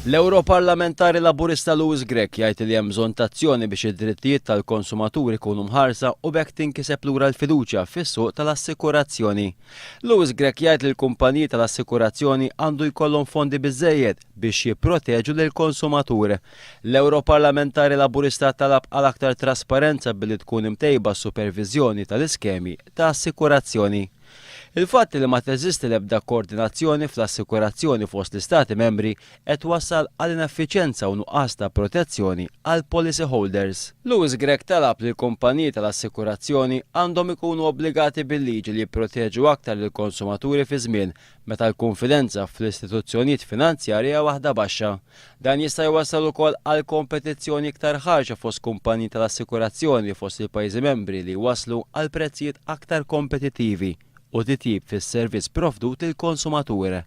L-Ewroparlamentari Laburista Louis Grech jgħid li hemm bżonn ta' azzjoni biex id-drittijiet tal-konsumaturi jkunu mħarsa u b'hekk tinkiseb lura l-fiduċja fis-suq tal-assikurazzjoni. Louis Grech jgħid li l-kumpaniji tal-assikurazzjoni għandu jkollhom fondi biżżejjed biex jipproteġu lill-konsumatur. L-Ewroparlamentari Laburista talab għal aktar trasparenza billi tkun imtejba s-superviżjoni tal-iskemi ta' assikurazzjoni. Il-fatt li ma teżisti l-ebda koordinazzjoni fl-assikurazzjoni fost l-Istati Membri qed twassal għal ineffiċjenza u nuqqas ta' protezzjoni għall-policy holders. Louis Grech talab li l-kumpaniji tal-assikurazzjoni għandhom ikunu obbligati bil-liġi li jipproteġu aktar lill-konsumaturi fi żmien meta l-kunfidenza fl-istituzzjonijiet finanzjarji hija waħda baxxa. Dan jista' jwassal ukoll għal kompetizzjoni iktar ħarxa fost kumpaniji tal-assikurazzjoni fost il-pajjiżi membri li jwasslu għal prezzijiet aktar kompetittivi u titjib fis-servizz provdut lill-konsumatur.